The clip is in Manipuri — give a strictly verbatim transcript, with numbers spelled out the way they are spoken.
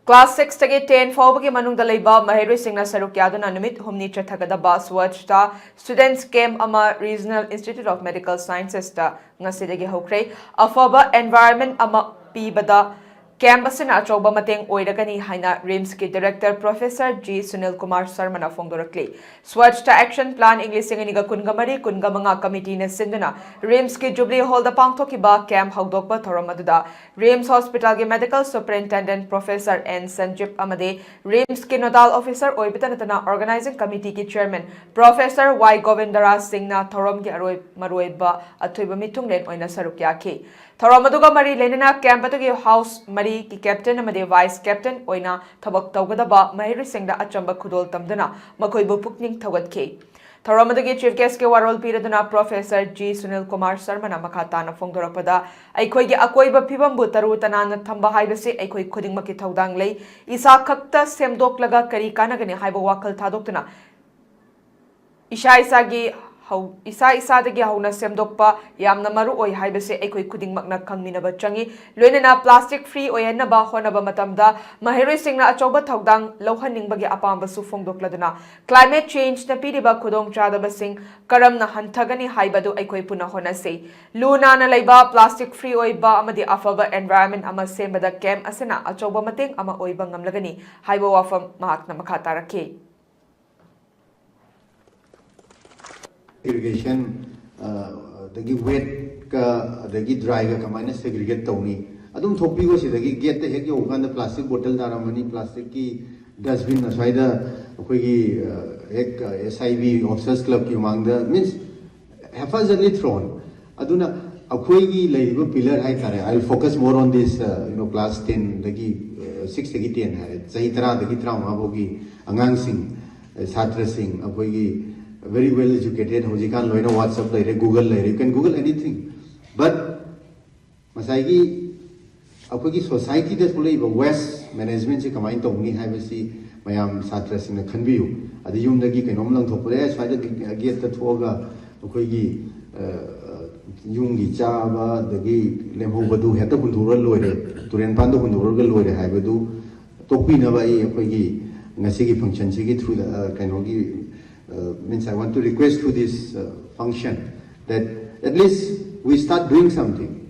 Class six ꯇꯒꯤ ten ꯐꯥꯎꯕꯒꯤ ꯃꯅꯨꯡꯗ ꯂꯩꯕ ꯃꯍꯩꯔꯣꯏꯁꯤꯡꯅ ꯁꯔꯨꯛ ꯌꯥꯗꯨꯅ ꯅꯨꯃꯤꯠ ꯍꯨꯝꯅꯤ ꯆꯠꯊꯒꯗꯕ Swachhta Students Camp ꯑꯃ Regional Institute of Medical Sciences ꯇ ꯉꯁꯤꯗꯒꯤ ꯍꯧꯈ꯭ꯔꯦ꯫ ꯑꯐꯕ environment ꯑꯃ ꯄꯤꯕꯗ camp ꯑꯁꯤꯅ ꯑꯆꯧꯕ ꯃꯇꯦꯡ ꯑꯣꯏꯔꯒꯅꯤ ꯍꯥꯏꯅ RIMS ꯀꯤ Director Professor G Sunil Kumar ꯁꯔꯃꯅ ꯐꯣꯡꯗꯣꯔꯛꯂꯤ꯫ Swachhta Action Plan ꯏꯪ ꯂꯤꯁꯤꯡ ꯑꯅꯤꯒ ꯀꯨꯟꯒ ꯃꯔꯤ ꯀꯨꯟꯒ ꯃꯉꯥ committee ꯅ ꯁꯤꯟꯗꯨꯅ RIMS ꯀꯤ Jubilee Hall ꯗ ꯄꯥꯡꯊꯣꯛꯈꯤꯕ camp ꯍꯧꯗꯣꯛꯄ ꯊꯧꯔꯝ ꯑꯗꯨꯗ RIMS Hospital ꯒꯤ Medical Superintendent Professor N ꯁꯟꯖꯤꯞ ꯑꯃꯗꯤ RIMS ꯀꯤ Nodal Officer ꯑꯣꯏꯕꯇ ꯅꯠꯇꯅ Organizing Committee ꯒꯤ Chairman Professor ꯋꯥꯏ ꯒꯣꯕꯤꯟꯗꯔꯥꯖ ꯁꯤꯡꯅ ꯊꯧꯔꯝꯒꯤ ꯑꯔꯣꯏ-, ꯃꯔꯨꯑꯣꯏꯕ ꯑꯊꯣꯏꯕ ꯃꯤꯊꯨꯡꯂꯦꯟ ꯑꯣꯏꯅ ꯁꯔꯨꯛ ꯌꯥꯈꯤ꯫ ꯊꯧꯔꯝ ꯑꯗꯨꯒ ꯃꯔꯤ ꯂꯩꯅꯅ camp ꯑꯗꯨꯒꯤ house ꯃꯔꯤꯒꯤ captain ꯑꯃꯗꯤ vice captain ꯑꯣꯏꯅ ꯊꯕꯛ ꯇꯧꯒꯗꯕ ꯃꯍꯩꯔꯣꯏꯁꯤꯡꯗ ꯑꯆꯝꯕ ꯈꯨꯗꯣꯜ ꯇꯝꯗꯨꯅ ꯃꯈꯣꯏꯕꯨ ꯄꯨꯛꯅꯤꯡ ꯊꯧꯒꯠꯈꯤ꯫ ꯊꯧꯔꯝ ꯑꯗꯨꯒꯤ chief guest ꯀꯤ ꯋꯥꯔꯣꯜ ꯄꯤꯔꯗꯨꯅ Professor G ꯁꯨꯅꯤꯜ ꯀꯨꯃꯥꯔ ꯁꯔꯃꯅ ꯃꯈꯥ ꯇꯥꯅ ꯐꯣꯡꯗꯣꯔꯛꯄꯗ, ꯑꯩꯈꯣꯏꯒꯤ ꯑꯀꯣꯏꯕ ꯐꯤꯕꯝꯕꯨ ꯇꯔꯨ ꯇꯅꯥꯟꯅ ꯊꯝꯕ ꯍꯥꯏꯕꯁꯤ ꯑꯩꯈꯣꯏ ꯈꯨꯗꯤꯡꯃꯛꯀꯤ ꯊꯧꯗꯥꯡ ꯂꯩ꯫ ꯏꯁꯥ ꯈꯛꯇ ꯁꯦꯝꯗꯣꯛꯂꯒ ꯀꯔꯤ ꯀꯥꯟꯅꯒꯅꯤ ꯍꯥꯏꯕ ꯋꯥꯈꯜ ꯊꯥꯗꯣꯛꯇꯨꯅ ꯏꯁꯥ ꯏꯁꯥꯒꯤ ꯍꯧ-, ꯏꯁꯥ ꯏꯁꯥꯗꯒꯤ ꯍꯧꯅ ꯁꯦꯝꯗꯣꯛꯄ ꯌꯥꯝꯅ ꯃꯔꯨ ꯑꯣꯏ ꯍꯥꯏꯕꯁꯤ ꯑꯩꯈꯣꯏ ꯈꯨꯗꯤꯡꯃꯛꯅ ꯈꯪꯃꯤꯟꯅꯕ ꯆꯪꯏ꯫ ꯂꯣꯏꯅꯅ plastic free ꯑꯣꯏꯍꯟꯅꯕ ꯍꯣꯠꯅꯕ ꯃꯇꯝꯗ ꯃꯍꯩꯔꯣꯏꯁꯤꯡꯅ ꯑꯆꯧꯕ ꯊꯧꯗꯥꯡ ꯂꯧꯍꯟꯅꯤꯡꯕꯒꯤ ꯑꯄꯥꯝꯕꯁꯨ ꯐꯣꯡꯗꯣꯛꯂꯗꯨꯅ, climate change ꯅ ꯄꯤꯔꯤꯕ ꯈꯨꯗꯣꯡꯆꯥꯗꯕꯁꯤꯡ ꯀꯔꯝꯅ ꯍꯟꯊꯒꯅꯤ ꯍꯥꯏꯕꯗꯨ ꯑꯩꯈꯣꯏ ꯄꯨꯟꯅ ꯍꯣꯠꯅꯁꯤ꯫ ꯂꯨ ꯅꯥꯟꯅ ꯂꯩꯕ, plastic free ꯑꯣꯏꯕ ꯑꯃꯗꯤ ꯑꯐꯕ environment ꯑꯃ ꯁꯦꯝꯕꯗ camp ꯑꯁꯤꯅ ꯑꯆꯧꯕ ꯃꯇꯦꯡ ꯑꯃ ꯑꯣꯏꯕ ꯉꯝꯂꯒꯅꯤ ꯍꯥꯏꯕ ꯋꯥꯐꯝ ꯃꯍꯥꯛꯅ ꯃꯈꯥ ꯇꯥꯔꯛꯈꯤ꯫ Segregation, ꯑ, ꯑꯗꯒꯤ wet ꯀ ꯑꯗꯒꯤ dry ꯒ ꯀꯃꯥꯏꯅ segregate ꯇꯧꯅꯤ? ꯑꯗꯨꯝ ꯊꯣꯛꯄꯤꯈꯣ ꯁꯤꯗꯒꯤ, gate ꯇ ꯍꯦꯛ ꯌꯧꯕ ꯀꯥꯟꯗ plastic bottle ꯇꯥꯔꯝꯃꯅꯤ, plastic ꯀꯤ dustbin ꯑꯁ꯭ꯋꯥꯏꯗ ꯑꯩꯈꯣꯏꯒꯤ, ꯑ, ꯍꯦꯛ, ꯑ, S I B Officers Club ꯀꯤ ꯃꯃꯥꯡꯗ, means, haphazardly thrown. ꯑꯗꯨꯅ ꯑꯩꯈꯣꯏꯒꯤ ꯂꯩꯔꯤꯕ pillar ꯍꯥꯏꯇꯥꯔꯦ, I will focus more on this, uh, you know, class ten ꯗꯒꯤ, uh, six ꯇꯒꯤ ten ꯍꯥꯏꯔꯦ, ꯆꯍꯤ ꯇꯔꯥꯗꯒꯤ ꯇꯔꯥꯃꯉꯥ ꯐꯥꯎꯒꯤ ꯑꯉꯥꯡꯁꯤꯡ, ꯑ, ꯁꯥꯇ꯭ꯔꯁꯤꯡ, ꯑꯩꯈꯣꯏꯒꯤ very well educated, ꯍꯧꯖꯤꯛꯀꯥꯟ ꯂꯣꯏꯅ WhatsApp ꯂꯩꯔꯦ, Google ꯂꯩꯔꯦ, you can Google anything, but ꯉꯁꯥꯏꯒꯤ ꯑꯩꯈꯣꯏꯒꯤ society ꯗ ꯊꯣꯛꯂꯛꯏꯕ waste management ꯁꯤ ꯀꯃꯥꯏꯅ ꯇꯧꯅꯤ ꯍꯥꯏꯕꯁꯤ ꯃꯌꯥꯝ ꯁꯥꯇ꯭ꯔꯁꯤꯡꯅ ꯈꯟꯕꯤꯌꯨ꯫ ꯑꯗ ꯌꯨꯝꯗꯒꯤ ꯀꯩꯅꯣꯝ ꯂꯪꯊꯣꯛꯄꯗ, ꯑꯦ, ꯁ꯭ꯋꯥꯏꯗ gate ꯇ ꯊꯣꯛꯑꯒ ꯑꯩꯈꯣꯏꯒꯤ, ꯑ, ꯌꯨꯝꯒꯤ ꯆꯥꯕ ꯑꯗꯒꯤ ꯂꯦꯝꯍꯧꯕꯗꯨ ꯍꯦꯛꯇ ꯍꯨꯟꯗꯣꯛꯑ ꯂꯣꯏꯔꯦ, ꯇꯨꯔꯦꯟ ꯄꯥꯟꯗ ꯍꯨꯟꯗꯣꯛꯑꯒ ꯂꯣꯏꯔꯦ ꯍꯥꯏꯕꯗꯨ ꯇꯣꯛꯄꯤꯅꯕ ꯑꯩ ꯑꯩꯈꯣꯏꯒꯤ ꯉꯁꯤꯒꯤ functionꯁꯤꯒꯤ through the, uh, ꯀꯩꯅꯣꯒꯤ, uh, means I want to request through this, uh, function that at least we start doing something.